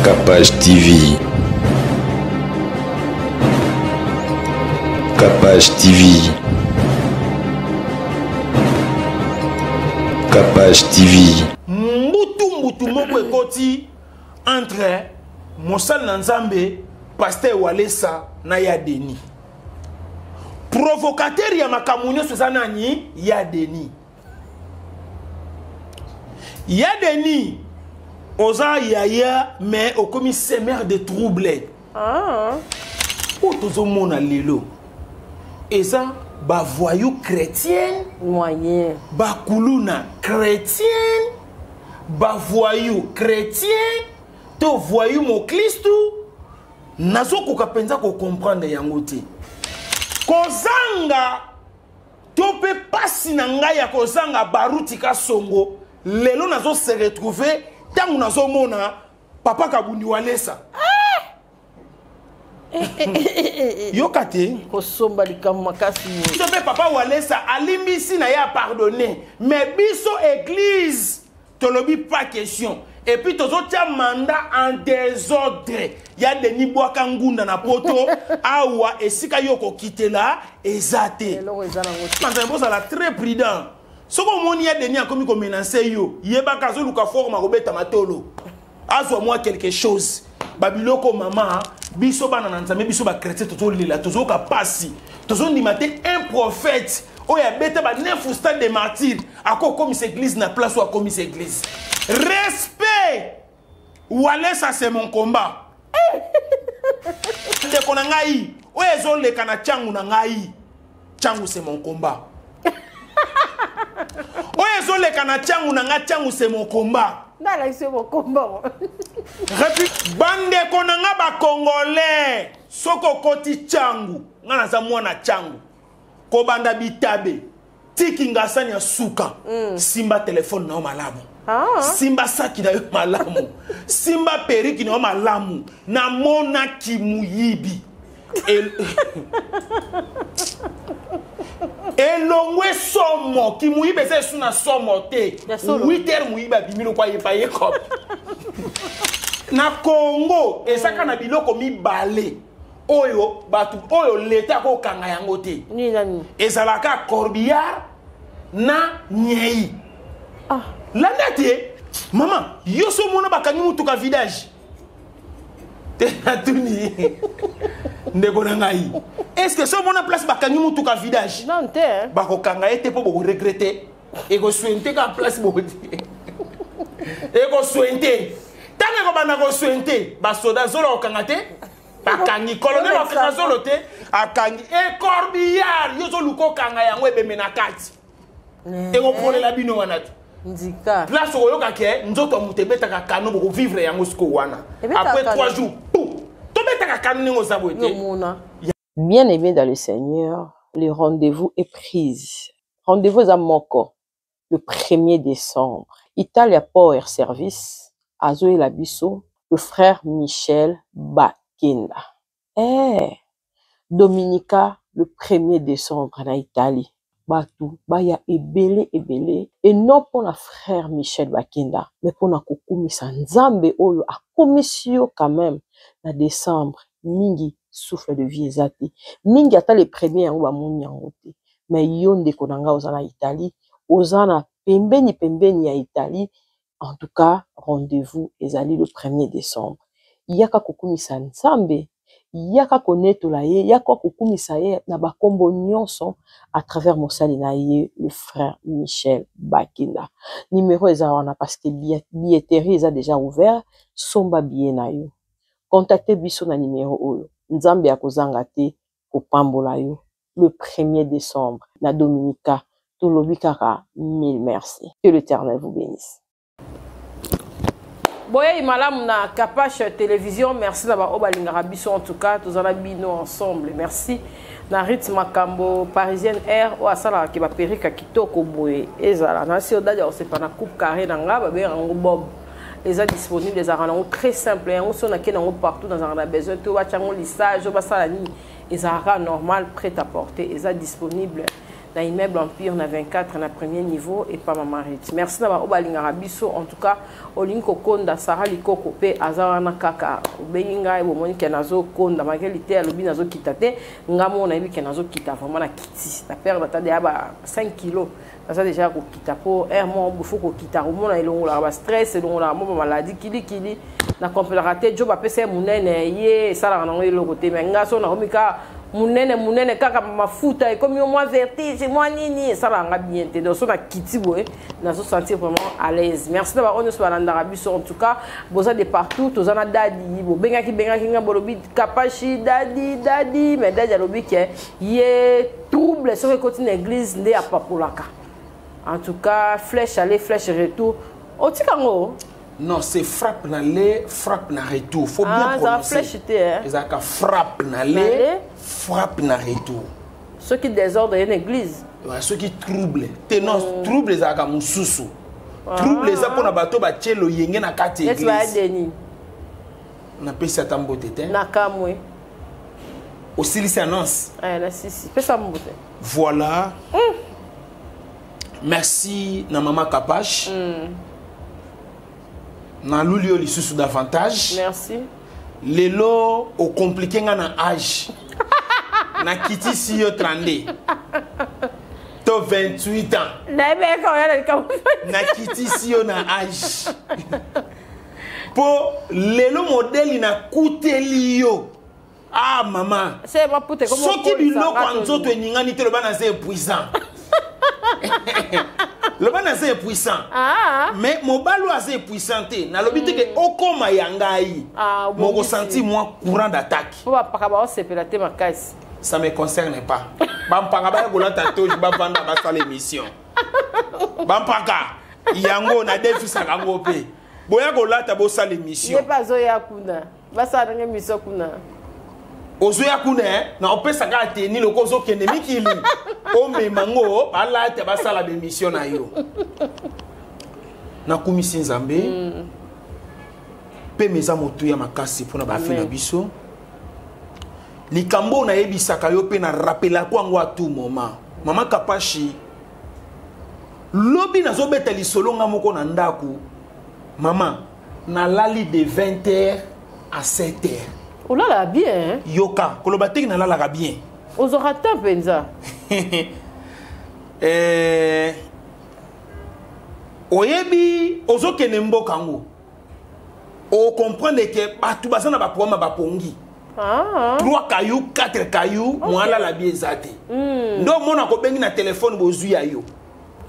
Capage TV. Capage TV. Capage TV. Mbutu mbutu moko ekoti entre mosali na Nzambe Pasteur Walesa na ya Denis. Provocateur ya makambo nyonso eza nani? Ya Denis. Ya Denis oza yaya mais okomi semeur de trouble. Ah. Oyo tozomona lelo eza ba voyou chrétienne moyen ba kuluna chrétienne ba voyou chrétien to voyou moklistu nazokoka mpenza kocomprendre yango te kozanga to mpe mpasi na ngai ya kozanga Baruti Kasongo lelo nazo se retrouver ntango nazomona papa Kabundi Walesa. Yoka te kosomba likambo makasi. Biso mpe papa Walesa alimbisi na ye, apardonne, mais biso église tolobi pas question. Et puis tozotia mandat en désordre. Ya Denis bwaka ngunda na poto awa esika yo kokitela eza te. Eloko eza nango te. Nzambe, bozala très prudent. Soki omoni ya Denis akomi komenacer yo, yebaka azoluka forme akobeta matolo, azwa mwa quelque chose. Babiloko mama biso bana na Nzambe, biso bachrétien, tozolela, tozoyoka pasi, tozondima te. Un prophète oyo abeta ba neuf stade de martyr akokomisa église na place oyo akomisa église. Respect Walesa, c'est mon combat. Ndeko na ngai oyo ezoleka na ntiangu na ngai, ntiangu c'est mon combat. Oyo ezoleka na ntiangu na ngai, ntiangu c'est mon combat. Nalakisi yo mokomba. Bandeko na nga bacongolais, soki okoti ntiangu, nga naza mwana ntiangu, kobanda bitabe tiki ngasani ya suka, simba telefone na yo malamu, simba saki na yo malamu, simba periki na yo malamu. Namonaki moyibi elongwe somo kimoyibi eza esu na somo te. Ya solo. 8 heures moyibi abimi lokwa yepa ye kope na Congo. Ezaka na biloko mibale oyo bato oyo leta akokanga yango te. Nini na nini? Ezalaka corbillard na nyei. Landa te mama, yo so omona bakangi mutuka vidage te. Natuni ndeko na ngai, est ce que so omona place bakangi mutuka vidage? Non te, hein? Bakokanga ye te mpo bokoregretter. Ekoswente kaka place boye, ekoswente. Ntango ekobanda koswente, basoda zolo akokanga te, bakangi colonel akokanga zolo te, akangi e corbillard. Yo ozoluka okanga yango, ebembe na kati ekopolela bino wana te. Ndika. Place okoyoka ke nzoto ya moto ebetaka kano, bokovivre yango sikoyo wana. Ebetaka Après kano. 3 jours pu tobetaka kano ndenge oza boye te. Yomona. Bien-aimé dans le Seigneur, le rendez-vous est prise. Rendez-vous eza moko le 1er décembre. Italia Power Service azoyela biso le frère Michel Bakenda. Eh, Dominica le 1er décembre na Italie. Bato baya ebele ebele et non mpona frère Michel Bakenda, mais mpona kokumisa Nzambe oyo akomisi yo quand même na décembre. Mingi souffle de vie eza te, mingi ata le premier yango bamoni yango te. Mais yo ndeko na ngai oza na Italie, oza na pembeni pembeni ya Italie, en tout cas rendez-vous ezali le 1er décembre. Yaka kokumisa Nzambe, yaka konetola ye, yaka kokumisa ye na bakombo nyonso à travers mosali na ye le frère Michel Bakenda. Numéro eza wana parce que billetterie eza déjà ouvert. Somba billet na yo, contacte biso na numéro oyo. Nzambe akozanga te kopambola yo le 1er décembre na Dominica. Tolobi kaka mille merci, que l'Éternel vous bénisse. Boyei malamu na Capache Télévision. Merci na baoyo balingaka biso. En tout cas tozala bino ensemble. Merci na Rit Makambo Parisienne Air oyo asalaka ke baperruque ya kitoko boye ezala na si odadi akosepa na coupe carré na nga babengaka yango bob. Eza disponible, ezalaka nango très simple. Yango so nake nango partout, nazalaka na besoin te batya yango lissage oyo basala nini, ezalaka normal, prêt à porter. Eza disponible. Na immeuble Empire na 24 na premier niveau epa mama Rit. Merci na ba oyo balingaka biso. En tout cas, olingi kokonda Sarah Likoko pe aza wana kaka obengi ngai, bomoni ke nazokonda malgré liteya alobi nazokita te, nga moko nayebi ke nazokita vraiment na kiti na perdre ata deya ba 5 kilos, naza deja kokita po heure moko bofo kokita, komona elongolaka ba stress, elongolaka mo ba maladie kilikili. Na comprenaka te jo bapesa ye monene, ye esalaka nango eloko te, mais nga so nakomi kaka monene monene kaka mafuta ekomi yo mwa vertige mwa nini, esalaka nga bien te. Donc so nakiti boye nazo sentir vraiment à l'aise. Merci na baoyo nyonso balandaka biso. En tout cas, boza de partout. Toza na dadi, bobengaki bengaki nga, bolobi Kapashi dadi dadi, mais dadi alobi ke ye trouble soki ekoti na église nde apapolaka. En tout cas, flèche aller, flèche retour, otika ngo. Non, c'est frappe na le, frappe na retour. Faut bien Ah, prononcer. Flèche te, hein? Ezalaka frappe na le, frappe na retour. Soki désordre ye na église. Ouais, soki trouble te, non, trouble ezalaka mosusu. Trouble eza mpona bato batie loyenge na kati ya neti baya église. Deni. Napesi ata mbote te. Na kamwe. Osilisi annonce. Eh, na sisi pesa mbote. Voilà. Merci na mama Kapash. Naluli yo lisusu davantage. Merci. Lelo ocomplike nga na age, nakitisi yo 32 to 28 ans. Nayebeka oya na likambo. Nakitisi yo na age mpo lelo modeli nakuteli yo. Ah mama, se maputa ekomi soki okolisa biloko nga ya nzoto eningani te, loba naza épuisant, loba naza épuisant. Ah. Mais mobali oyo aza épuisant te, nalobi te ke okóma ya ngai. Ah, obongisi. Mokosentir mwa courant d'attaque. Mpo bapaka baosepela te makasi. Ça me concerne pas. Bampaka baya kolata toge, bavanda, basala émission. Bampaka yango nadefisaka yango mpe, boya kolata, bosala émission. Ye mpe azoya kuna, basala ndenge émission kuna. Ozoya kuna, eh, na opesaka ateni loko ozokende mikili, omema ngo, balata, basala bémission na yo. Nakumisi Nzambe mpe eza motuya makasi mpona bafi Amen. na biso. Likambo oyo nayebisaka yo mpe narapelako yango a tout moment, mama Kapashi, lobi nazobeta lisolo nga moko na ndako. Mama, nalali de 20 heures à 7 heures. Olalaka bien, hein? Yoka, koloba teki nalalaka bien. Ozwaka te mpenza. Eh, oyebi ozokende mboka yango, ocomprendre ke bato baza na baproblème ya bapongi. Ah. 3 cailloux, 4 cailloux, okay. Moalala bi eza te. Nde omona kobengi na telefone, bozwi ya yo.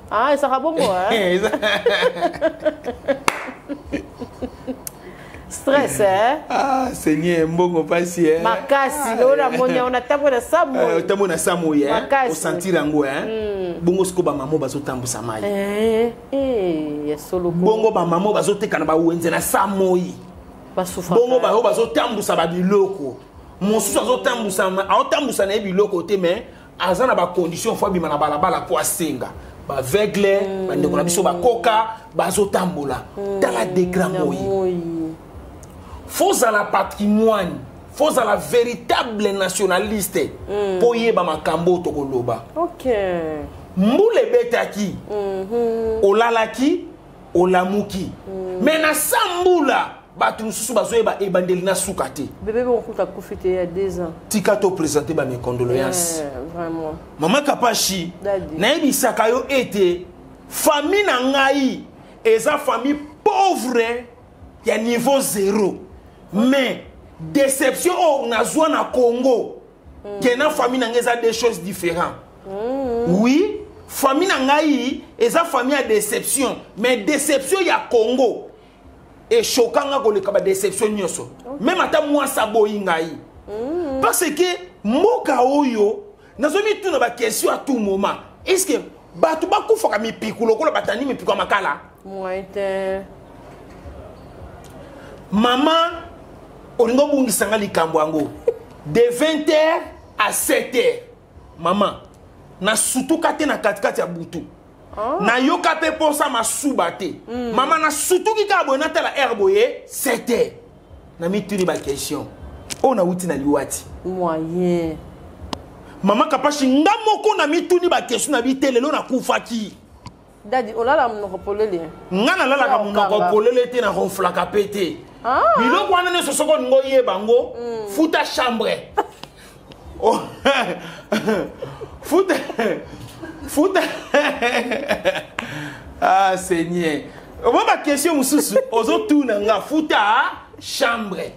Ah, ezalaka bongo, hein? Stress, hein? Ah Seigneur, mbongo pasi, eh. Makasi lelo namoni yango natambo na samo. Otambo na sa moi, eh. Makasi. Osentir yango, eh. Bongo sikoyo bamama bazotambusa mai. Eh, eh, ya solo ko. Bongo bamama bazoteka na bawenze na sa moi. Basufaka. Bongo bayo bazotambusa babiloko mosusu, azotambusa, aotambusa na ye biloko te, mais aza na bacondition, fo abima na balabala po asenga. Baaveugle, bandeko na biso bakoka bazotambola, tala degré Na moi. moi. Fozala patrimoine, fozala véritable nationaliste mpo yeba makambo oyo tokoloba. Mbula ebetaki, olalaki, olamuki, mais na sa mbula bato mosusu bazoyeba ebandeli na suka te. Bébé bokuta kufi te ya 2 ans. Tika toprésente bames condoléances. Eh, vraiment. Mama Kapashi, Daddy. nayebisaka yo ete famille na ngai eza famille pauvre ya niveau zéro, mais déception oyo nazwa na Congo ke na famille na ngai eza deux choses différentes. Oui, famille na ngai eza famille ya déception, mais déception ya Congo eshokanga koleka badéception nyonso, même ata mwasi aboyi ngai, parce que mboka oyo nazomituna baquestion à tout moment: est ce que bato bakufaka mipiku lokola batandi mipiku ya makala? Moyen te. Mama, olingi obungisanga likambo yango. De 20 heures à 7 heures, mama, nasutuka te na katikati ya butu. Nayoka mpe mposa masuba te. Mama, nasutuki kaka boye, natala heure boye, 7 heures, namituni baquestion oyo: nawuti na liwati. Moyen. Mama Kapashi, nga moko na mituni ba question na bi te, lelo nakufaki. Dadi, olala monoko polele? Nga nalalaka monoko polele te, na ronflaka pe te. Ah. Biloko wana nyonso soki olingi oyeba yango, futa chambre. Oh. Futa, futa. Ah Seigneur, omo ba question mosusu ozotuna nga, futa chambre.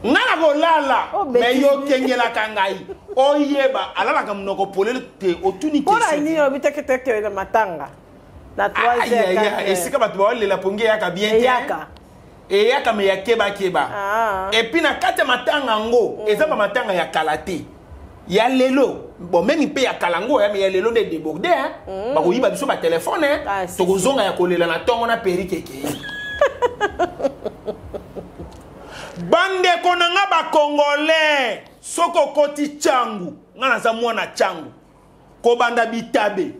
Nga na kolala, Oh, me bêtise. yo okengelaka ngai, oyeba alalaka monoko polele te, otuni Mpona question. nini olobi teke na matanga na 3 Aïe, aïe, aïe, heures? esika bato baolela pongi eyaka bien te. Eyaka. Eyaka, me ya kebakeba. Ah. Et puis na kati ya matanga yango, eza bamatanga ya kala te, ya lelo. Bon, même mpe ya kala yango ya, me ya lelo nde déborde, hein. Bakoyiba biso batelefone, hein. Ah, si, Tokozonga ya kolela na ntongo na perike ekei. Bandeko na nga bakongolais, soki okoti Tshangu, nga naza mwana Tshangu, kobanda bitabe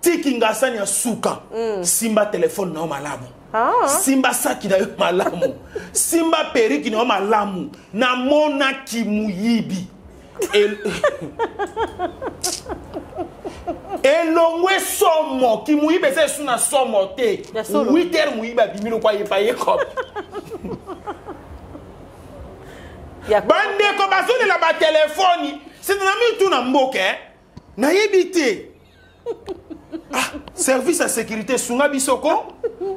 tiki ngasani ya suka, simba telefone na yo malamu. Ah. Simba saki na yo malamu, simba periki na yo malamu. Namonaki moyibi elongwe somo. Kimuyibi eza esu na somo te. Ya solo. 8 heures moyibi abimi lokwa yepa yekope. Ya. Bandeko bazolela batelefoni sete na mitu na mboka, eh? Nayebi te. Ah, service ya sécurité, sunga biso ko.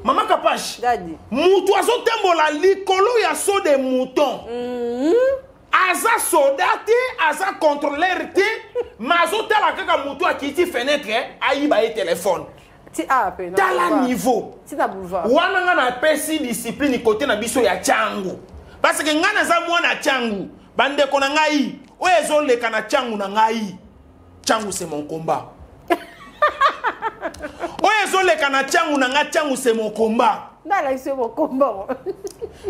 Mama Kapash, Dadi. mutu azotambola likolo ya saut de mouton, aza soda te, aza contrôleur te, ma azotala kaka mutu akiti fenêtre, ayiba ye telefone. Ti awa pe na Tala boulevard. niveau. Ti na boulevard. Wana nga napesi discipline kote na biso ya Tshangu, parce que nga naza mwana Tshangu. Bandeko na ngai, oyo ezoleka na Tshangu na ngai, Tshangu c'est mon combat. Oyo ezoleka na Tshangu na ngai, Tshangu c'est mon combat. Nde alakisi yo mokombo.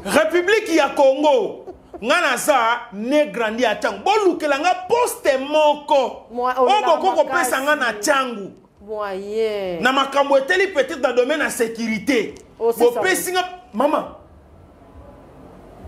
République ya Congo, nga naza ne grandi ya Tshangu. Bolukela nga poste moko Mwa- oyo boko kopesa makasi. nga na Tshangu Moyen. na makambo eteli peut-être na domaine ya sécurité. Oh, c'est ça. Bopesi nga, mama,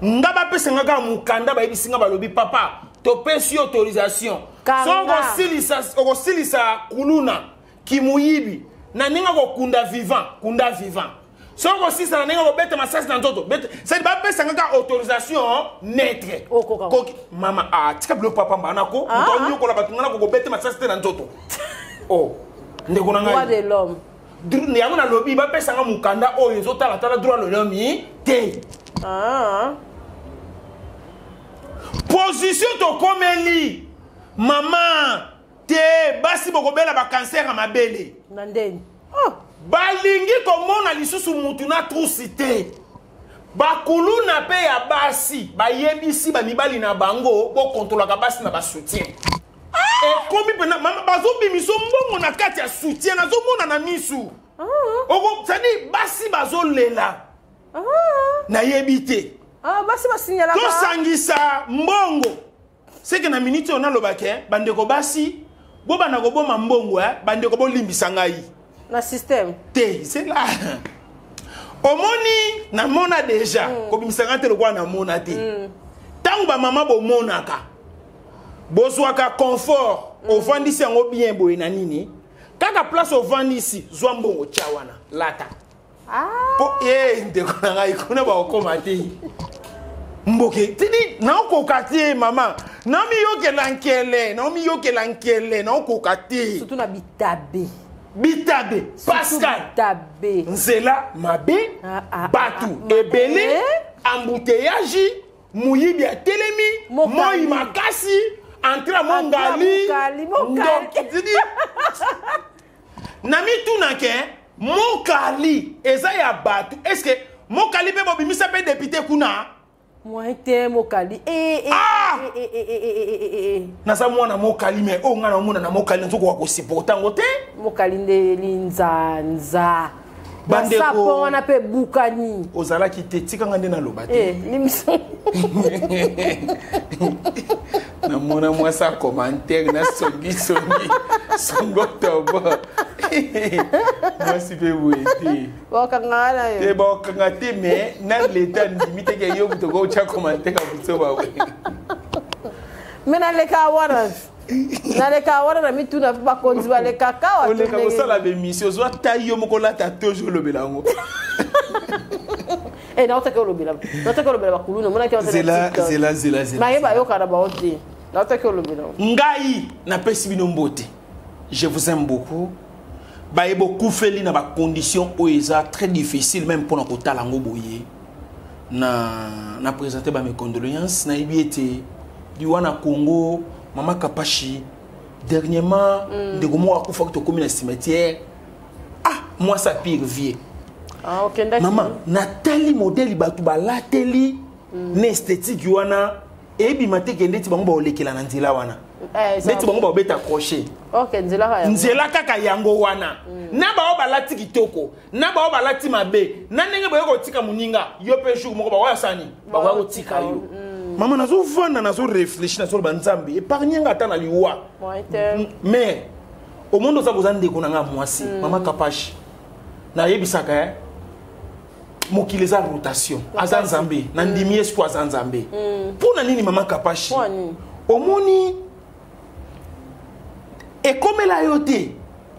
nga bapesa nga kaka mokanda, bayebisi nga, balobi: "Papa, topesi yo autorisation." Kanga. So okosilisa kuluna kimuyibi na ndenge kokunda vivant, kunda vivant. So okosilisa na ndenge kobeta masasi na nzoto, beta. C'est bapesa nga kaka autorisation neutre. Okoka. Mama, ah, tika biloko papa mbanako. Ah. Moto anyokola bato, nga nakokobeta masasi te na nzoto. Oh, ndeko na Droit ngai. de l'homme. Yango nalobi, bapesanga mokanda oyo ezotalatala droit de l'homme te. Ah. Position tokomeli, mama, te basi bokobela bacancer ya mabele. Na ndeni? Oh. Balingi komona lisusu mutu na trousse te. Bakuluna mpe ya basi bayebisi bamibali na bango bokontrolaka basi na basoutien. Ekomi mpena, mama, bazobimisa mbongo na kati ya soutien, nazomona na misu. Oko c'est-à-dire basi bazolela. Ah. Nayebi te. Ah, basi basignalaka. Tosangisa mbongo seke na miniti oyo nalobaki, eh, bandeko basi bobanda koboma mbongo, eh, bandeko bolimbisa ngai. Na système. Te, zela, omoni, namona déjà kobimisa ngai te lokola namona te. Ntango bamama bomonaka, bozwaka confort, ovandisi yango bien boye na nini, kaka place ovandisi, zwa mbongo, tia wana, lata. Ah. Po ye ndeko na ngai kuna bakokoma te mboke tini. Naokoka te, mama, naomiyokela nkele, naomiyokela nkele, naokoka te. Surtout na bitabe. Bitabe, Pascal. Bitabe. Nzela mabe. Ah, ah, Bato ah, ah, ebele. eh? Embouteillage, moyibi atelemi. Mokali. Moi makasi, entre ya mongali. Mokali, mokali. Ndoki, tini na mitunake mokali eza ya bato. Est-ce mokali mpe bobimisa mpe député kuna? Moyen te, mokali. Eh, eh, Ah! eh, eh, eh, eh, eh, eh, eh. Naza mwana mokali, me oyo ngai naomona na mokali, nazokoka kosupporter yango te. Mokali nde linzanza. Bandeko. Basapo wana mpe ebukani. Ozalaki te, tikanga nde naloba te. Eh, limisa. Namona mwasi a commentaire na songisongi songo tobo, mwasi mpe boye te. Bakangaka na Te yo. bakokanga te, me na leta ndimi teke yo moto okotya commentaire ya biso bawe. Me naleka wana, naleka wana na mituna, bakonzi balekaka awa. Oleka kosala baémission, ozwa tai yo moko, olata tojo, olobela yango. Eh, naotaki olobela, naotaki olobela bakuluna, omonaki? Zela, zela, zela, zela. Naye bayoka na bango te, naotaki olobela. Ngai napesi bino mbote, je vous aime beaucoup. Baye bokufeli na bacondition oyo eza très difficile même mpona kotala yango boye, na présente ba mes condoléances. Nayebi ete liwa na Congo, mama Kapashi, dernièrement ndeko moko akufaki, tokómi na cimetière. Ah, mwasi apire vie. Ah, okendaki? Mama, natali modèle bato balateli na esthétique wana, eyebima te ke ndeti bango baolekela na nzela wana. Eh, neti bango baobeta crochet. Ok, nzela kaka yango. Nzela kaka yango wana, na bao balati kitoko, na bao balati mabe, na ndenge boye kotika moninga yo mpe jour moko bakoya sani, bakoya kotika yo. Mama, nazovanda, nazoréfléchir, nazoloba: Nzambe, épargne nga ata na liwa. Ouais, te. Mais omondi oza koza ndeko na nga mwasi, mama Kapashi, nayebisaka eh, mokili eza rotation. Aza Nzambe, nandimi ye siko aza Nzambe. Mpo na nini, mama Kapashi? Mpo na nini? Omoni, ekomela yo te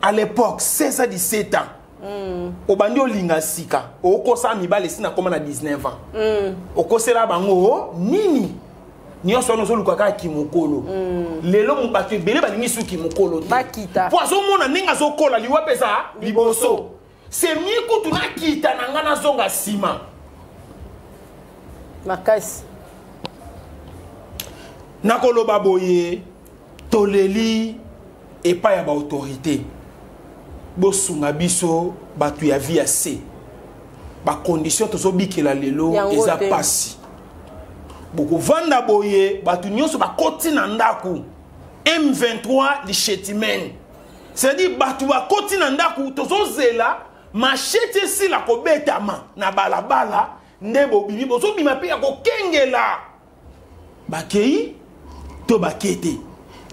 à l'époque, 16 à 17 ans, obandi olinga sika, okosala mibale, esi nakóma na 19 ans, okosela bango nini nyonso wana, ozoluka kaka kimokolo. Lelo bato ebele balingi suki mokolo te. Bakita. Po azomona ndenge azokola, liwa mpe eza liboso. C'est mieux kutu nakita na nga, nazonga nsima. Makasi. Nakoloba boye, toleli epai ya baautorité, bosunga biso bato ya vie ya se. Bacondition tozobikela lelo Yango eza te. pasi. Bokovanda boye, bato nyonso bakoti na ndako, M23 lichetimen, c'est-à-dire bato bakoti na ndako, tozozela machette esila kobetama na balabala nde bobimi. Bozobima mpe ya kokengela, bakei to bake te,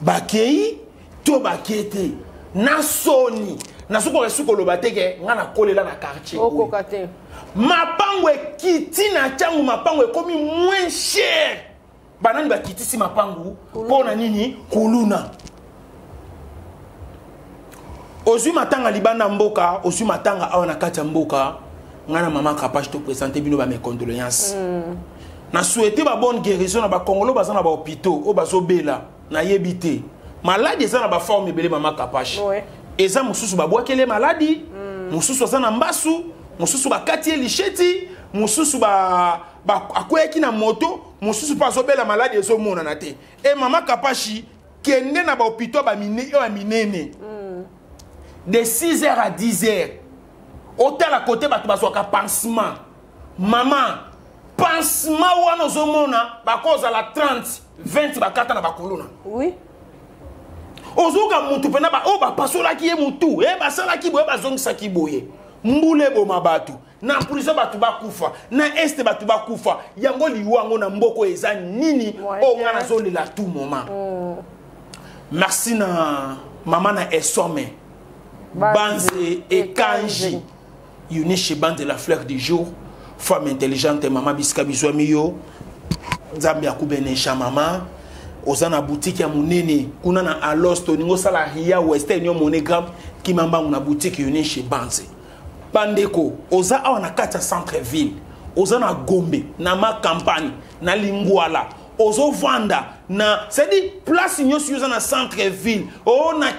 bakei to bake te. Na soni, nasokoka esu koloba te ke ngai nakolela na quartier oyo. Okoka te. Mapango ekiti na ntango, mapango ekomi moins cher. Banani bakitisi mapangu? Mpo na nini? Kuluna. Ozwi matanga libanda mboka, ozwi matanga awa na kati ya mboka. Ngai na mama Kapache toprésente bino bames condoléances. Na souhaite babonne guérison na bakongolo baza na bahôpitaux oyo bazobela. Nayebi te, maladi eza na baforme ebele, mama Kapache. Eza mosusu babwakeli maladi, mosusu aza na mbasu, mosusu bakati ye lisheti, mosusu akweyaki na moto, mosusu mpe azobela maladi ezomonana te. E mama Kapashi, kende na bahôpitaux oyo ya minene, de 6 heures à 10 heures, otala kote bato bazwaka pansement. Mama, pansement wana ozomona bakozala 30, 20, bakata na bakuluna. Ozoka mutu mpena oyo bapasolaki ye mutu, e basalaki boye, bazongisaki boye. Mbula eboma bato na prison, bato bakufa na Est, bato bakufa. Yango liwa yango na mboka oyo eza nini? Oyo nga nazolela tout moment. Merci na mama na Esome Banze Ekanji, Eunice Banze, la fleur du jour, femme intelligente. Mama, bisika bizwami yo, Nzambe akubenesha. Mama, oza na boutique ya monene kuna na Alost. Oningi osala Ria, Western Union, MoneyGram, kima mbangu na boutique Eunice Banze. Bandeko, oza awa na kati ya centre ville, oza na Gombe, na Macampagne, na Lingwala, ozovanda na, c'est-à-dire place nyonso yo oza na centre ville o na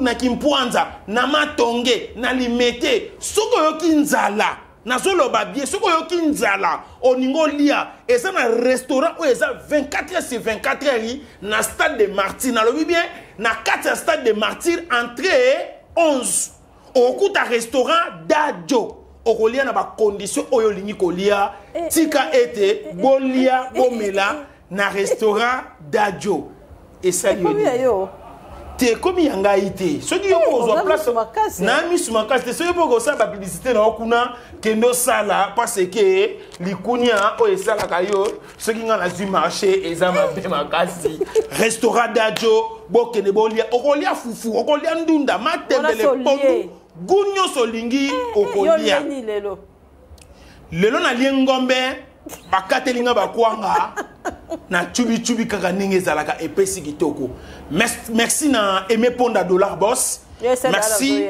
na Kimpwanza, na Matonge, na Limete, soki oyoki nzala, nazoloba bien, soki oyoki nzala, oningi olia, eza na restaurant oyo eza 24 heures sur 24 heures na Stade de Martyr. Nalobi bien, na kati ya Stade de Martyr, entrée 11, okokuta restaurant Dajo. Okolia na bacondition oyo olingi kolia. Tika ete bolia, bomela na restaurant Dajo. Esali yo Ekomi ya nini? yo. Te, ekomi ya ngai te. Soki yo Eh, kozwa oza place misu makasi. Na misu makasi te. Soki mpo kosala bapublicité na yo kuna, kende osala, parce que likunia oyo esalaka yo soki ngai nazwi marché eza mabe makasi. Restaurant Dajo, bokende bolia. Okolia fufu, okolia ndunda, matembele, Wana pondu, solie. gu nyonso olingi, Yo okolia. lieni lelo? Lelo nalie ngombe, bakateli nga bakwanga. Na chubi chubi kaka ndenge ezalaka epesi kitoko. Merci na Aimé Ponda Dollar Boss. Yes, merci.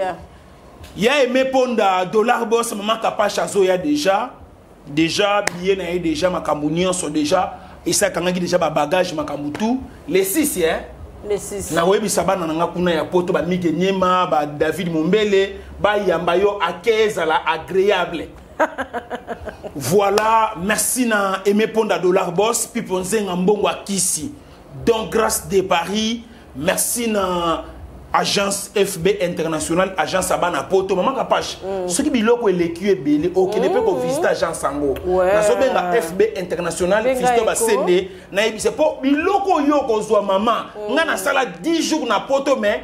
Ya Aimé Ponda Dollar Boss, Maman Kapash azoya déjà. Déjà billet na ye déjà makambo nyonso déjà esakangaki déjà ba bagage makambo tout. Les 6 hein. Les 6. Na koyebisa bana na nga kuna ya poto ba Mike Nyema, ba David Mombele, ba yamba yo akezala agréable. Voilà, merci na Aimé Ponda Dollar Boss, Pipo Nzenga Mbongo Akisi. Donc grâce de Paris, merci na agence FB International, agence Abana Poto, Maman Kapash. Ce qui biloko eleki ebele, okende pe ko visiter agence ango. Ouais. Nazo benga FB International, Benga Fisto eko. Basende, na yebise po biloko yo kozwa mama. Nga na sala 10 jours na poto mais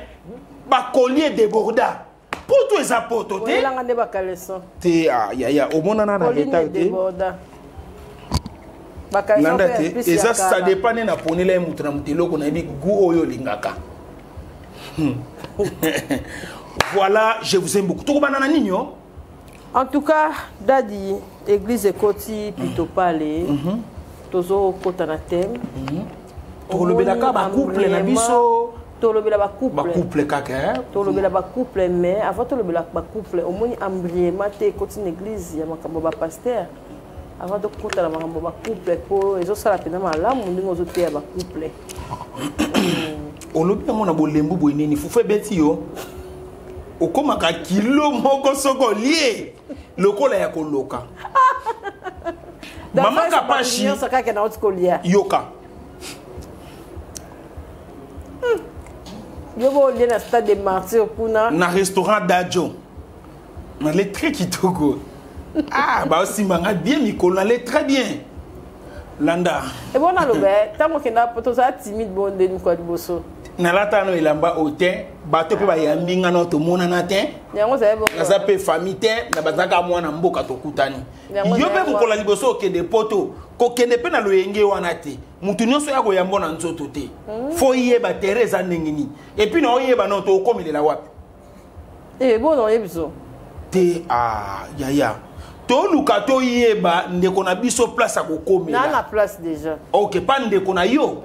ba collier déborda. Poto eza poto te. Oyelanga nde ba caleçon. Te ah ya ya omonana na Colline retard te. déborda. Ba caleçon Landa pe te plus ya eza ça kala. dépend ne na ponela ye moto na moto eloko nayebi goût oyo olingaka. Voilà, je vous aime beaucoup. Tokobana na nini yo? En tout cas, Daddy, église ekoti plutôt pale. Tozo kota na thème. Tokolobelaka ba couple na biso. Tolobela ba couple. Ba couple kaka, hein? Tolobela ba couple, mais avant tolobela ba couple, omoni embriement te ekoti na église ya makambo ba pasteur. Avant tokota na makambo ba couple po ezosala pena malamu ndenge ozoteya ba couple. Olobi yango na bolembu boye nini? Fufu ebeti yo. Okomaka kilo moko soko lie lokola ya koloka. Mama Kapashi nyonso kaka na oti kolia. Yoka. Yo bo lie na stade de martyr kuna. Na restaurant Dadjo. Na le très kitoko. Ah, ba osimba nga bien mikolo, na le très bien. Landa. E bona lobe, tango kenda poto za timide bon de mko liboso. Nalata no elamba o te, bato pe bayambi nga no tomonana te. Yango za bo. Naza pe famille te, na bazaka mwana mboka tokutani. Yango Yo pe za mokola liboso okende poto, kokende pe na loyenge wana te. Mutu nyonso ya koyambo na nzoto te. Fo yeba terre eza ndenge nini. Et puis na oyeba no to okomelela wapi. Eh bon no yebiso. Te ah ya ya. Toluka toyeba ndeko na biso place ya kokomela. Na na place déjà. OK, pa ndeko na yo.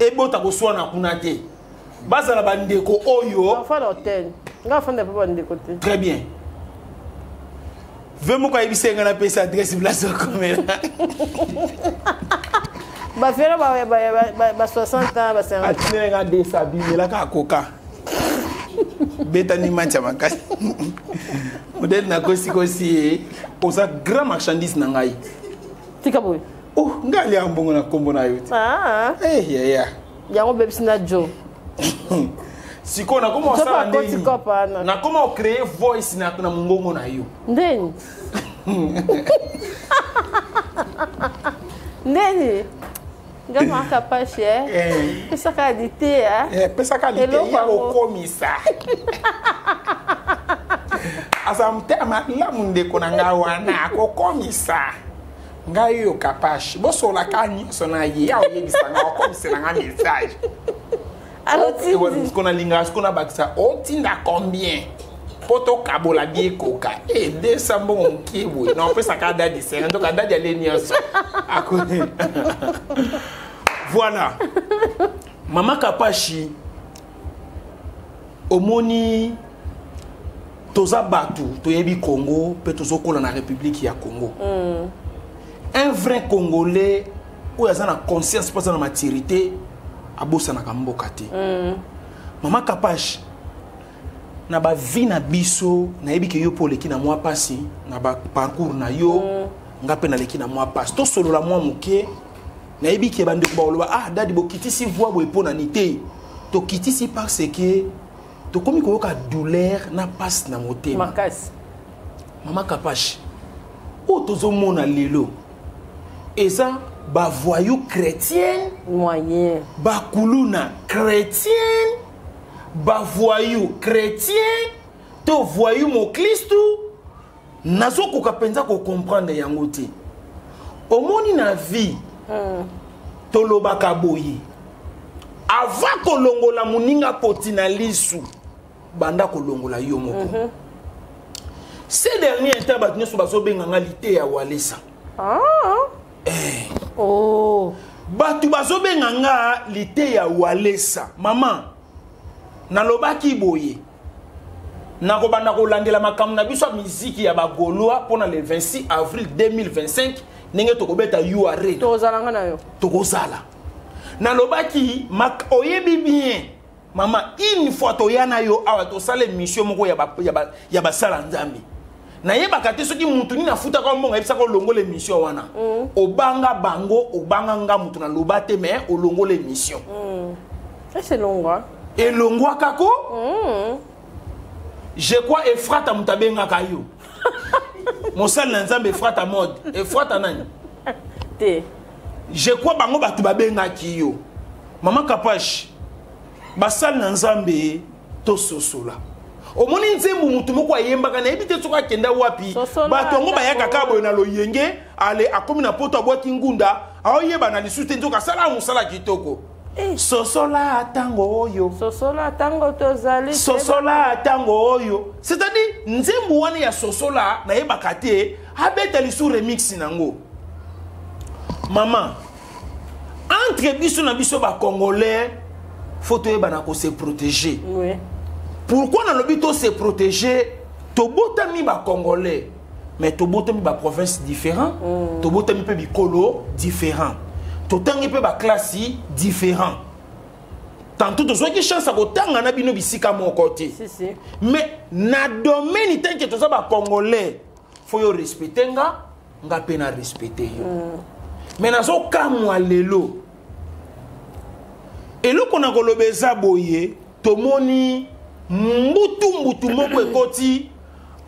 Ebota koswana kuna te. Bazala ba ndeko oyo. Enfant d'hôtel. Nga fanda pa ba ndeko te. Très bien. Ve moko ayebisa nga na pesa adresse place okomela. Ba fera ba ba ba ba 60 ans ba 50. Atinela nga desabimela ka koka. Beta ni mancha makasi. Modèle na kosi kosi oza grand marchandise na ngai. Tika boye. Oh, ngai ya mbongo na kombo na yo te. Ah. Eh ya ya. Yango bebisi na Joe. Siko na koma Sopa osala koti ndeni. kopa wana. Na koma o créer voice na na mungongo na yo. Ndeni. Ndeni. Nga maka pache, eh. Eh. Pesaka lite, eh. Eh, pesaka lite Eloko ya yango. kokomisa. Aza motema malamu ndeko na ngai wana akokomisa. Ngai oyo Kapash, bosolaka nyonso na ye, ya oyebisa nga, okomisela nga message. Alors, Oh, tindi. ouais, ce qu'on a linga, ce qu'on a bakisa, otinda combien? Po tokabola bien koka. Eh, 200 mbongo moke boye. Non, opesaka dadi sere, ntoka dadi ale nyonso. Akoni. Voilà. Mama Kapashi, omoni toza batu, toyebi Congo, pe tozokola na République ya Congo. Un vrai Congolais oyo aza na conscience mpo aza na maturité, abosanaka mboka te. Mama Kapash, na ba vie na biso, nayebi ke yo mpo oleki na mwa pasi, na ba parcours na yo, nga mpe naleki na mwa pasi. Tosolola mwa moke, nayebi ke bandeko bakoloba, ah, dadi, bokitisi voix boye mpo na ni te. Tokitisi parce que tokomi koyoka douleur na pasi na motema. Makasi. Mama Kapash, oyo tozomona lelo, eza ba voyou chrétien, moyen, ba kuluna chrétien, ba voyou chrétien, to voyou moklistu, nazokoka mpenza ko comprendre yango te. Omoni na vie, tolobaka boye. Avant kolongola moninga poti na lisu, banda kolongola yo moko. Ces derniers temps, bato nyonso bazobenga nga lite ya Walesa. Ah. Eh. Oh. Bato bazobenga nga liteya Walesa. Mama, nalobaki boye, nakobanda kolandela makambo na biso ya miziki ya bagaulois mpona le 26 avril 2025, ndenge tokobeta URA. Tokozala nga na yo. Tokozala. Nalobaki, oyebi bien mama, une fois toya na yo awa, tosala émission moko ya basala Nzambe. Nayebaka te soki mutu nini afutaka mbongo, ayebisaka olongola émission wana. Obanga bango, obanga nga mutu naloba te, mais olongola émission. Ese longwa. Elongwaka ko. Je crois Efrata moto abengaka yo, mosali na Nzambe Efrata mode, Efrata nani? Te. Je crois bango bato babengaki yo. Mama Kapash, basali na Nzambe, tososola. Omoni nzembo mutu moko ayembaka, nayebi te soki akenda wapi. Sosola. Bato yango bayaka ntango kaka boye na loyenge. Ale akomi na poto, abwaki ngunda, aoyeba na lisusu te. Nzoka asala mosala kitoko. Eh. Sosola ntango oyo. Sosola ntango tozali. Sosola ntango oyo, c'est-à-dire nzembo wana ya sosola, nayebaka te abeta lisu remix nango. Mama, entre biso na biso bacongolais, faut toyebana kose protéger. Pourquoi nalobi to se protéger? Tobotami bacongolais, mais tobotami baprovince différent, tobotami mpe bikolo différent, totangi mpe baklasi différent. Tantôt tozwaki chance ya kotanga na bino bisika moko te. Si si. Mais na domaine tant que toza bacongolais, faut yo respecte nga, nga mpe na respecte yo. Mais nazokamwa lelo, eloko na koloba eza boye: tomoni mbutu mbutu moko ekoti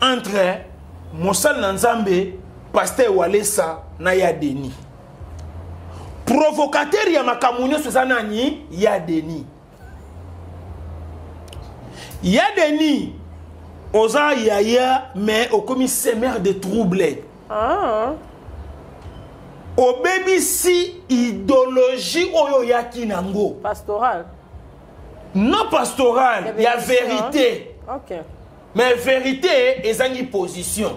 entre mosali na Nzambe pasteur Walesa na ya Denis. Provocateur ya makambo nyonso eza nani? Ya Denis. Ya Denis, oza yaya, mais okomi semeur de trouble. Obebisi idéologie oyo oyaki nango. Pastoral. Non, pastoral ya vérité. Mais vérité ezangi position.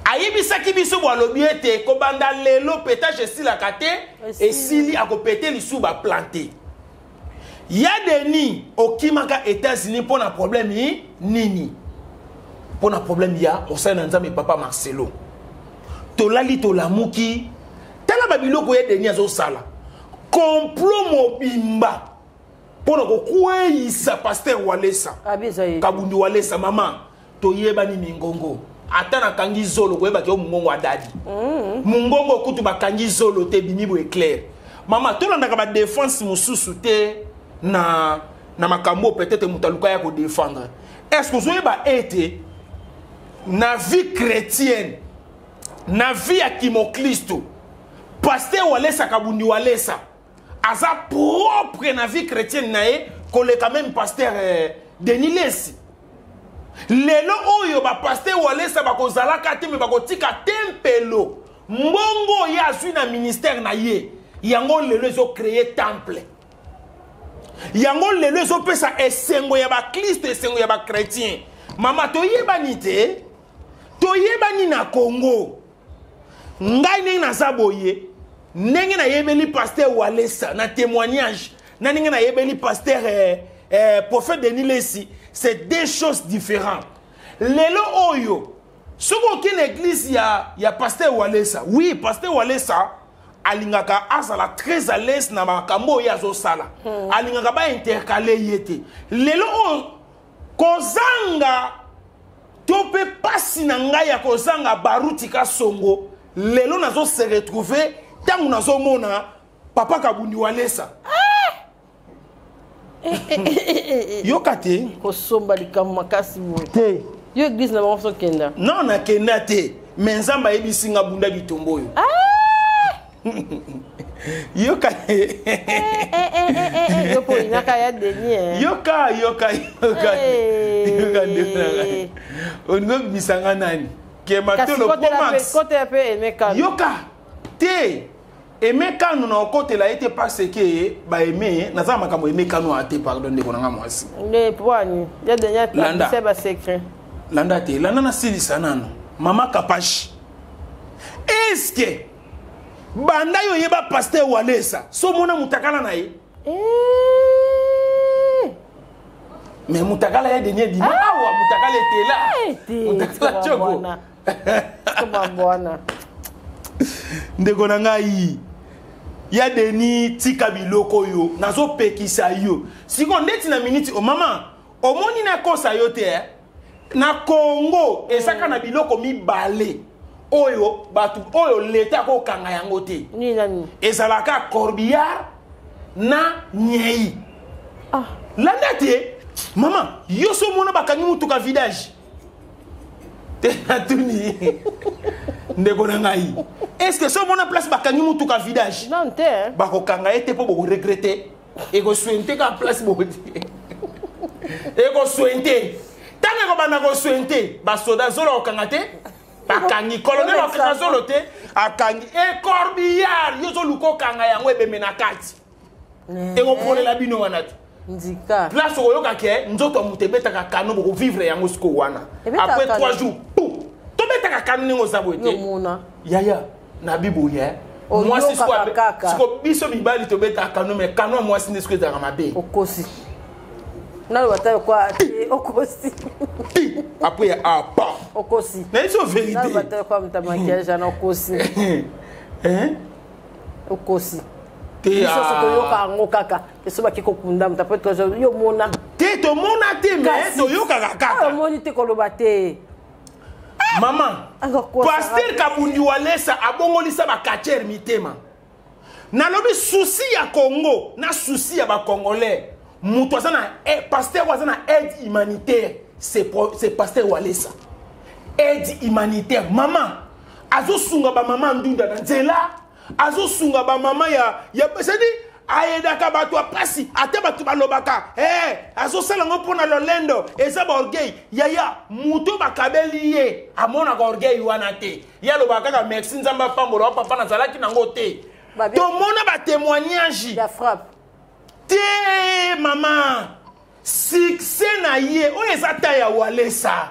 Ayebisaki biso bo, alobi ete kobanda lelo pétage esilaka te. Esili. Esili, akopete lisusu baplante. Ya Denis, okimaka États-Unis mpo na problème nini? Mpo na problème ya mosali na Nzambe papa Marcelo. Tolali, tolamuki, tala babiloko ya Denis azosala, complot mobimba mpo na kokweyisa pasteur Walesa. Abi eza ye. Kabundi Walesa. Mama, toyebani mingongo. Ata nakangi zolo, koyebaki yo mongongo adadi. Mongongo kutu bakangi zolo te, bimi boye clair. Mama, tolandaka badéfense mosusu te na makambo oyo peut-être moto aluka ya kodéfendre. Est ce que ozoyeba ete na vie chrétienne, na vie ya kimoklisto, pasteur Walesa, Kabundi Walesa, aza propre na vie chrétienne na ye koleka même pasteur Denis Lesi? Lelo oyo bapasteur Walesa bakozalaka te, me bakotika tempelo. Mbongo oyo azwi na ministère na ye, yango lelo ezocréer temple, yango lelo ezopesa esengo ya baklisto, esengo ya bachrétien. Mama, toyebani te, toyebani na Congo. Ngai ndenge naza boye, ndenge nayebeli pasteur Walesa na témoignage na ndenge nayebeli pasteur prophète Denis Lesi, c'est deux choses différentes. Lelo oyo soki okei na église ya pasteur Walesa, oui, pasteur Walesa alingaka azala très à l'aise na makambo oyo azosala. Alingaka baintercale ye te. Lelo oyo kozanga to mpe pasi na ngai ya kozanga Baruti Kasongo, lelo nazose retrouve ntango nazomona papa Kabundi Walesa. Yoka te. Kosomba likambo makasi boye. Te. Yo, église na bango sokenda? Non, nakenda te, mais Nzambe ayebisi nga bunda bitumba oyo. Yoka. Yo mpo olingaka ya Denis. Yoka, yoka, yoka, yoka. Ndeko na ngai, olingi obimisa nga nani? Kematolo Promax. Kotela mpe Emeka. Yoka te, Emekano na okotela ye te, parce que baeme naza na makambo Emekano a te. Pardon, ndeko na nga mwasi. Nde poani ya Denis? Landa. Atangisa basecret. Landa te, landa, nasilisa nano. Mama Kapashi, est-ce Banda yo oyeba pasteur Walesa, so omona mutakala na ye? Eh. Mais mutakala ya Denis ebima ah. awa, mutakala etela. Eh, mutakala tshoko. Bwana. Ndeko na ngai ya Denis, tika biloko oyo nazopekisa yo sikoyo ndeti na miniti o mama omoni nakosa yo te eh? Na Congo ezaka na biloko mibale oyo bato oyo leta akokanga yango te. Ezalaka corbillard na nyei. Ah. Landa te mama, yo so omona bakangi motuka vidage te, natuni ndeko na ngai, est ce que so omona place bakangi motuka vidage? Non te. Bakokanga ye te mpo bokoregrete, ekoswente kaka place bote, ekoswente ntango ekobanda koswente basoda zolo akokanga te, bakangi colonel akokanga zolo te, akangi ecorbillard. Yo ozoluka okanga yango, ebembe na kati ekopolela bino wana te. Ndika place okoyoka ke nzoto ya moto ebetaka kano, bokovivre yango sikoyo wana. Ebetaka après kano. 3 jours pu tobetaka kano ndenge oza boye te. Yomona. Yaya na biboye. Oyokaka mwasi sikoyo kaka. Sikoyo biso mibali tobetaka kano, mais kano ya mwasi nde sikoyo ezalaka mabe. Okosi, naloba ta kwa te, okosi. Ti après ya apa. Okosi. Na biso vérité. Naloba ta kwa muta maquillage ana, okosi. Hein? Okosi. Te. Biso Ah. so toyoka yango kaka eso baki kokunda moto apo yo mona. Te, tomona te, mais Kasi. toyokaka kaka. Omoni te, koloba te. Mama, Akokosa. pasteur Kabundi Walesa abongolisa bacatcheurs mitema. Nalobi souci ya Congo na souci ya bacongolais, moto aza na pasteur oyo aza na aide humanitaire, c'est pasteur Walesa. Aide humanitaire, mama, azosunga bamama ndunda na nzela, azosunga bamama ya c'est-à-dire ayedaka bato ya pasi. Ata bato balobaka hey, azosala yango mpo na lolendo, eza baorgueil. Yaya, moto bakabeli ye amonaka orgueil wana te, ye alobaka kaka merci, Nzambe apambola wa papa, nazalaki nango te. Tomona batémoignage ya frappe. Te mama, succès na ye oyo eza ta ya Walesa.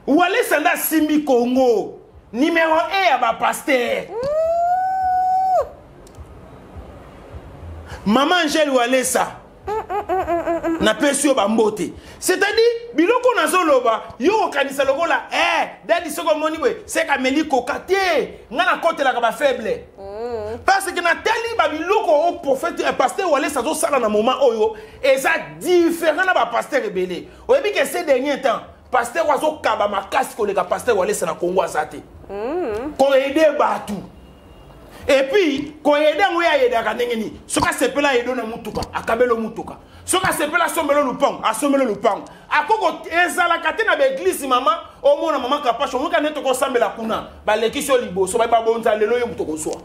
Walesa nde asimbi Congo, numéro 1 ya bapasteur. Mama Angele Walesa, napesi yo bambote. C'est-à-dire biloko nazoloba, yo kokanisa lokola dadi soki omoni boye seka ameli koka te. Nga nakotelaka bafaible parce que natali babiloko oyo prophète pasteur Walesa azosala na moment oyo eza différent na bapasteur ebele. Oyebi ke ces dernier temps pasteur oyo azokaba makasi koleka pasteur Walesa na Congo aza te. Koaider bato et puis koaider yango, ye ayedaka ndenge nini? Soki asepela aaider na mutuka, akabela mutuka. Soki asepela asombela lupango, asombela lupango. Akoko ezalaka te na baéglise. Mama, omona mama Kapashe, omoka nde tokosambela kuna, balekisi yo liboso, baye babonza lelo, yo moto kozwa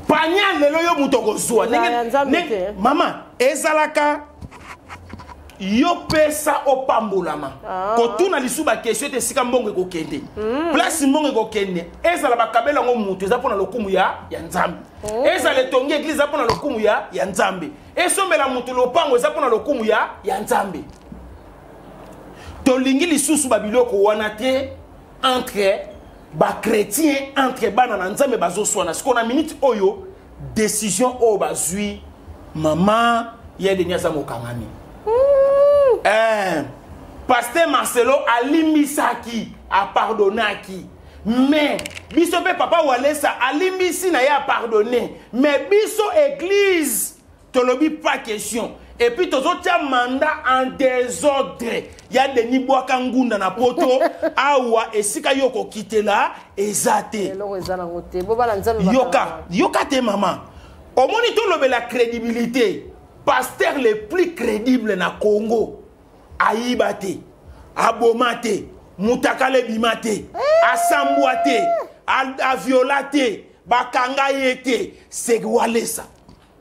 panya lelo, yo moto kozwa. Ya Nzambe te. Mama, ezalaka yo pesa, opambolama. Ah. Kotuna lisu baquestion ete esika mbongo ekokende, place mbongo ekokende, ezala bakabela yango motu, eza mpona lokumu ya Nzambe. Ezala etongi église, eza mpona lokumu ya Nzambe. Esombela motu lopango, eza mpona lokumu ya Nzambe. Tolingi lisusu babiloko wana te entre bachrétien, entre bana na Nzambe bazoswana. Sikoyo na minute oyo, décision oyo bazwi, mama ya Denis aza mokangami. Pasteur Marcelo alimbisaki, apardonaki, mais biso mpe papa Walesa alimbisi na ye, apardonne, mais biso église tolobi pas question. Et puis tozotia mandat en désordre ya Denis. Bwaka ngunda na poto awa, esika yo kokitela eza te. Eloko eza nango te, bo bana Nzambe. Yoka, yoka te mama, omoni tolobela crédibilité. Pasteur le plus crédible na Congo, ayiba te, aboma te, mutakala ebima te, asambwa te, aviola te, bakanga ye te, c'est Walesa.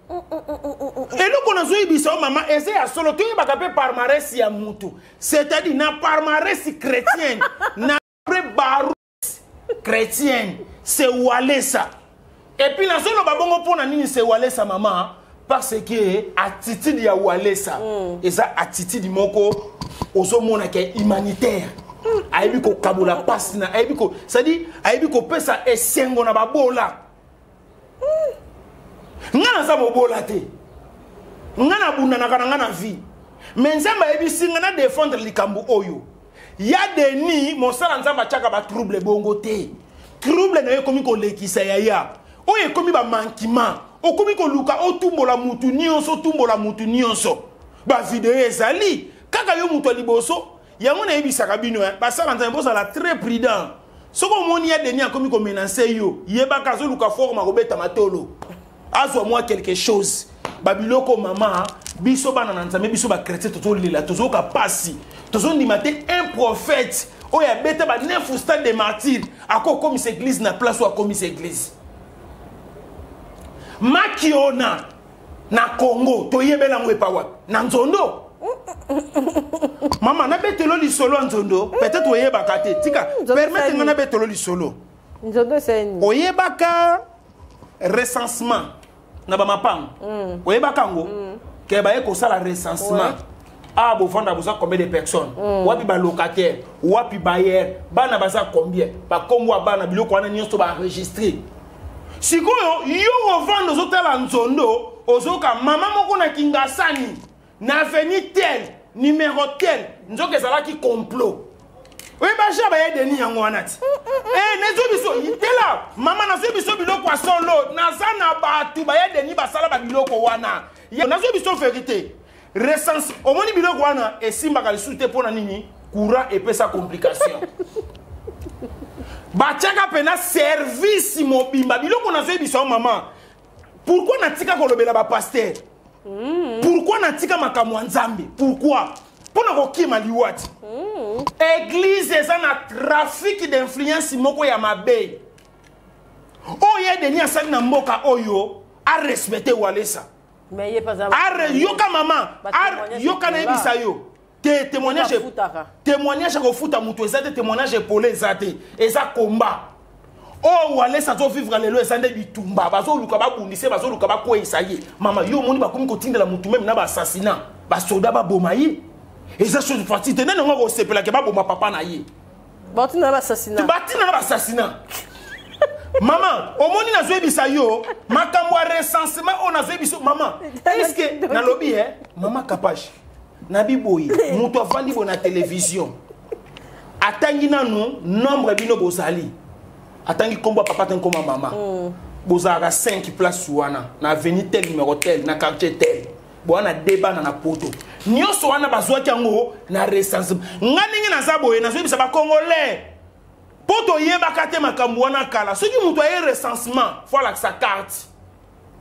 Eloko nazoyebisa yo mama eza ya solo. Toyebaka mpe palmarès ya mutu, c'est-à-dire na palmarès chrétienne, na après baru chrétienne, c'est Walesa. Et puis nazoloba bongo mpona nini c'est Walesa, mama? Parce que attitude ya Walesa eza attitude moko ozomona ke humanitaire. Ayebi kokabola pasi na ayebi ko c'est-à-dire ayebi kopesa esengo na babola. Nga naza mobola te. Nga nabundanaka na nga na vie. Mais Nzambe ayebisi nga na défendre likambo oyo. Ya Denis, mosala Nzambe atiaka ba trouble bongo te. Trouble na yo ekomi kolekisa yaya. Oyo ekomi ba manquement. Okomi koluka otumbola mutu nyonso, otumbola mutu nyonso. Ba video ezali kaka yo mutu ya liboso. Yango nayebisaka bino, basala Nzambe bozala très prudent. Soki omoni ya Denis akomi komenacer yo, yebaka azoluka forme akobeta matolo. Azwa mwa quelque chose. Babiloko mama, biso bana na Nzambe, biso ba chrétien tozolela, tozoka pasi. Tozondima te un prophète oyo abeta ba 9 stade de martyr akokomisa église na place oyo akomisa église. Makiona na Congo toyebela yango epa wapi? Na nzondo. Mama nabetelo lisolo ya nzondo, peut-être oyebaka te. Tika, permettre nga nabetelo lisolo. Nzondo c'est nini? Oyebaka recensement na ba mapango. Oyebaka yango? Ke baye kosala recensement. Ah, bovanda boza combien de personnes? Wapi ba locataire, wapi bailleur, bana baza combien? Ba kombo ya bana biloko wana nyonso ba enregistrer. Sikoyo yo ovanda ozotala nzondo, ozoka mama moko na Kingasani na avenue tel, numéro tel, nzoka ezalaki complot. Oye ba ja ba ye Denis yango wana ti. Eh, nezo biso tela mama nazo biso biloko ya solo, naza na batu ba ye Denis basala ba biloko wana. Nazo biso vérité. Recense omoni biloko wana esimbaka lisusu te pona nini? Courant epesa complication. Batiaka pena service mobimba biloko nazo yebisa yo mama. Pourquoi natika kolobela ba pasteur? Pourquoi natika makambo ya Nzambe? Pourquoi? Pona kokima liwati. Église eza na trafic d'influence moko ya mabe. Oyo Denis asali na mboka oyo a respecter Walesa. Mais ye pas Are yoka mama, are yoka na yebisa yo. Te témoignage témoignage kofuta mutu eza te témoignage epole eza te. Eza combat. Oh Walesa zo vivre lelo eza nde bitumba, bazoluka babundise, bazoluka bakweyisa ye. Mama yo moni bakomi kotindela mutu même na ba assassinat, ba soda ba boma ye. Eza chose facile te nene ngo kosepela ke baboma papa na ye. Batina ba assassinat. Batina na ba assassinat. Maman, omoni nazoyebisa yo makambo ya recensement oyo nazoyebisa maman. Est-ce que nalobi eh maman Kapash nabi boye moto avandi boye na télévision atangi nanu nombre bino bozali atangi kombo ya papa atangi kombo ya mama. Bozalaka 5 place wana na avenue tel numéro tel na quartier tel bwana débat na poto nyonso wana bazwaki yango na recensement. Nga ndenge naza boye nazoyebisa ba congolais po toyebaka te makambo wana kala. Soki moto aye recensement faut alakisa carte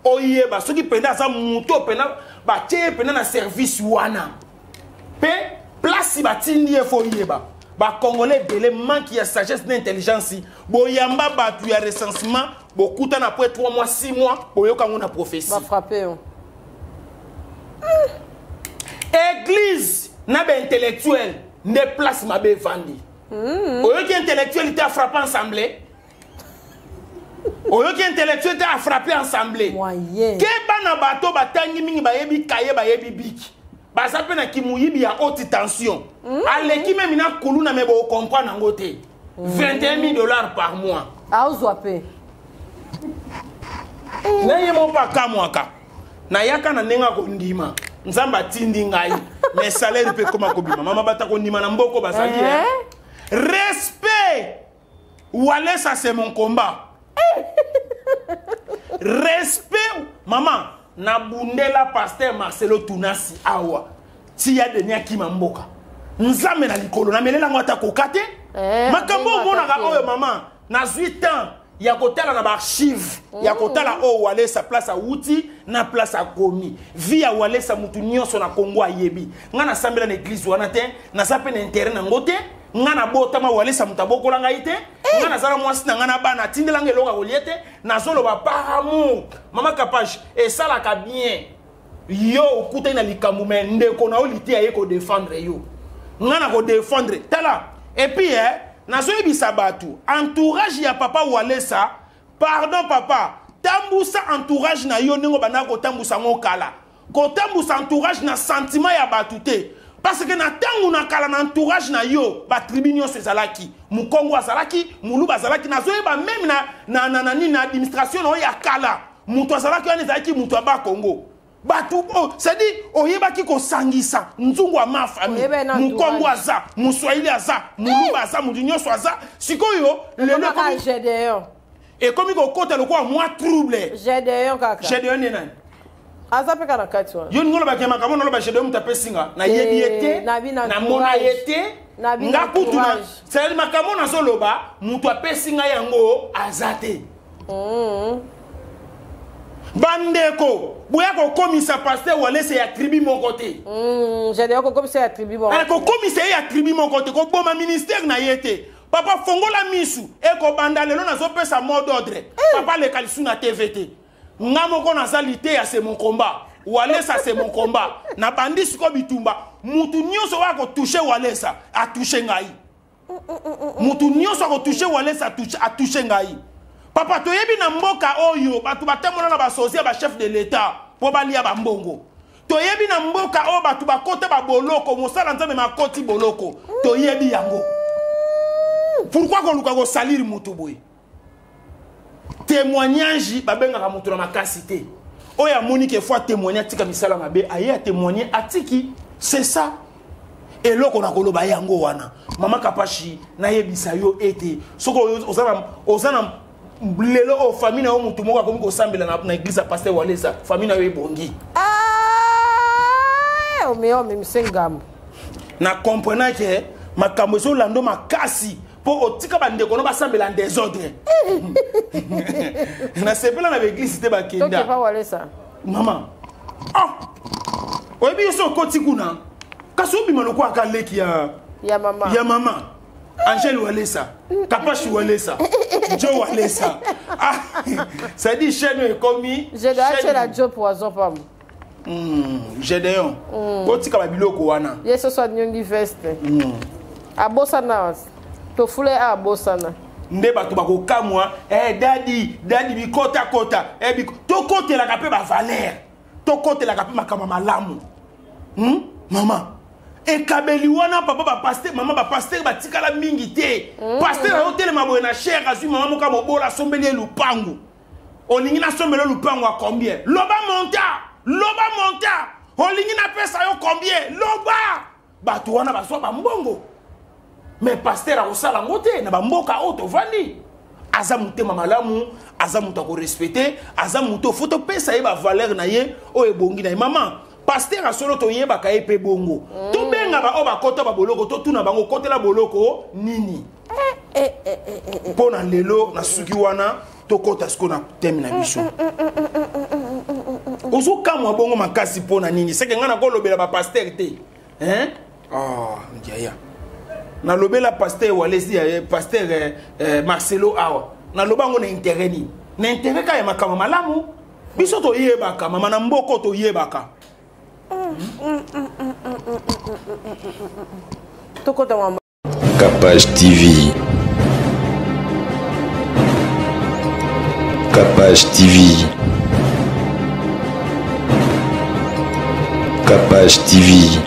oyeba soki penda aza moto penda batie penda na service wana pe place batindi ye faut oyeba. Ba congolais ebele manque ya sagesse na intelligence boyamba batu ya recensement bokuta na après 3 mois 6 mois boyoka ngo na prophétie ba frapper yo. Église na ba intellectuel nde place mabe vandi. Oyoki intellectuel te a frappé ensemble. Oyoki intellectuel te a frappé ensemble. Ke bana bato batangi mingi bayebi kaye bayebi biki. Baza pe na kimuyibi ya haute tension. Aleki même na kuluna mais bo comprendre ngo te. 21 000 dollars par mois. Aozwa pe. Na ye mo pa kamwaka. Na yaka na ndenga ko ndima. Nzamba atindi ngai. Mais salaire pe koma kobima. Mama bata ko ndima na mboko bazali. Respect. Walesa c'est mon combat. Respect maman na bundela pasteur Marcelo Tunasi awa. Tia Denis akima mboka. Nzambe na likolo na melela ngo ata kokate. Makambo omonaka oyo maman na 8 ans ya kotala na ba archive ya kotala oyo Walesa place awuti na place akomi. Vie ya Walesa mutu nyonso na Congo ayebi. Nga nasambela na église wana te, naza pe na intérêt na ngo te. Nga na botama Walesa mutu abokola ngai te. Nga nazala mwasi na nga na bana, atindela nga eloko ya kolia te. Nazoloba par amour. Mama Kapash, esalaka bien. Yo okutani na likambo mais ndeko na yo lite aye ko défendre yo. Nga na ko défendre. Tala. Et puis nazoyebisa bato entourage ya papa Walesa, pardon papa, tambusa entourage na yo ndenge banda kotambusa ngo kala. Kotambusa entourage na sentiment ya bato te. Parce que na ntango na kala, na entourage na yo, batribu nyonso ezalaki. Mokongo azalaki, Moluba azalaki. Nazoyeba même na nini, na administration na oyo ya kala, moto azalaki wana ezalaki moto ya Bakongo. Bato oh, c'est-à-dire oyebaki kosangisa nzungu ya ma famille. Oyebaki na Mokongo entourage. aza, Moswahili aza, Moluba aza, moto nyonso aza. Sikoyo lelo Kaka Gédéon. Ekomi kokota lokola mwa trouble. Gédéon kaka. Gédéon nde nani? Aza mpe kaka na kati wana. Yo ningo olobaki ya makambo, naloba Gédéon moto apesinga, nayebi ye te. Na bino Namona ye entourage. te. Na bino Nga kutu na entourage. c'est makambo nazoloba, moto apesi ngai yango aza te. Bandeko, boya kokomisa pasteur Walesa ya tribu moko te. Gédéon kokomisa ya tribu moko. Eh, kokomisa ye ya tribu moko te, koboma ministère na ye te. Papa, fongola misu. Ekobanda lelo, nazopesa mot d'ordre. Papa, leka lisu na TV te. Nga moko nazali te ya, c'est mon combat. Walesa, c'est mon combat. Nabandi siko bitumba. Mutu nyonso oyo akotouche Walesa, atouche ngai. Mutu nyonso akotouche Walesa, atouche ngai. Papa, toyebi na mboka oyo bato batambola na basosi ya bachef de l'État mpo balia bambongo. Toyebi na mboka oyo bato bakota baboloko, mosala Nzambe makoti boloko, toyebi yango. Pourquoi koluka kosaliri motu boye? Témoignage, babengaka moto na makasi te. Oyo amoni ke faut atémoigne, atika misala mabe, aye atémoigne, atiki, c'est ça. Eloko na koloba yango wana, mama Kapashi, nayebisa yo ete soki oza na lelo oyo, famille na yo, motu moko akomi kosambela na église ya pasteur Walesa, famille na yo ebongi. Ah, omeya omemise ngambo. Na comprena ke makambo ezolanda makasi mpo otika bandeko no basambela en désordre. Nasepela na baeglise te bakenda. Tokepa Walesa. Mama, ah, oyebi yo so okoti kuna, kasi obima lokola kaleki ya ya mama. Ya mama Angele Walesa, Kapashi Walesa, Jo Walesa. Ah, c'est-à-dire chaîne oyo ekomi Gédéon atiela jo poison pamba. Gédéon, otika babiloko wana. Ye soso anyongi veste, abosana tofule, abosana. Nde bato bakokamwa, eh, dadi dadi bikotakota, eh, tokotelaka mpe bavaleur, tokotelaka mpe makambo ya malamu. Mama, ekabeli wana, papa, bapasteur, mama, bapasteur batikala mingi te. Pasteur azotelema boye na chere, azwi mama moko ya mobola, asombeli ye lupangu. Olingi nasombela lupangu ya combien? Loba montant, loba montant. Olingi napesa yo combien? Loba. Bato wana bazwa bambongo, mais pasteur akosala yango te na bamboka oyo tovandi. Aza motema malamu, aza moto akorespecte, aza moto faut topesa ye bavaleur na ye oyo ebongi na ye. Mama, pasteur asolo, toyebaka ye mpe bongo. Tobenga baoyo bakota baboloko, totuna bango kotela boloko nini. Mpo na lelo nasuki wana. Tokɔta sikoyo na thème na biso. Ozokamwa bongo makasi mpo na nini? Seke ngai nakolobela bapasteur te, hein? Oh, ndiaya nalobela pasteur Walesi, pasteur Marcelo awa. Naloba yango na intérêt nini? Na intérêt kaka ya makambo malamu. Biso toyebaka, mama, na mboka oyo toyebaka. Tokota mama. Capage TV. Capage TV. Capage TV.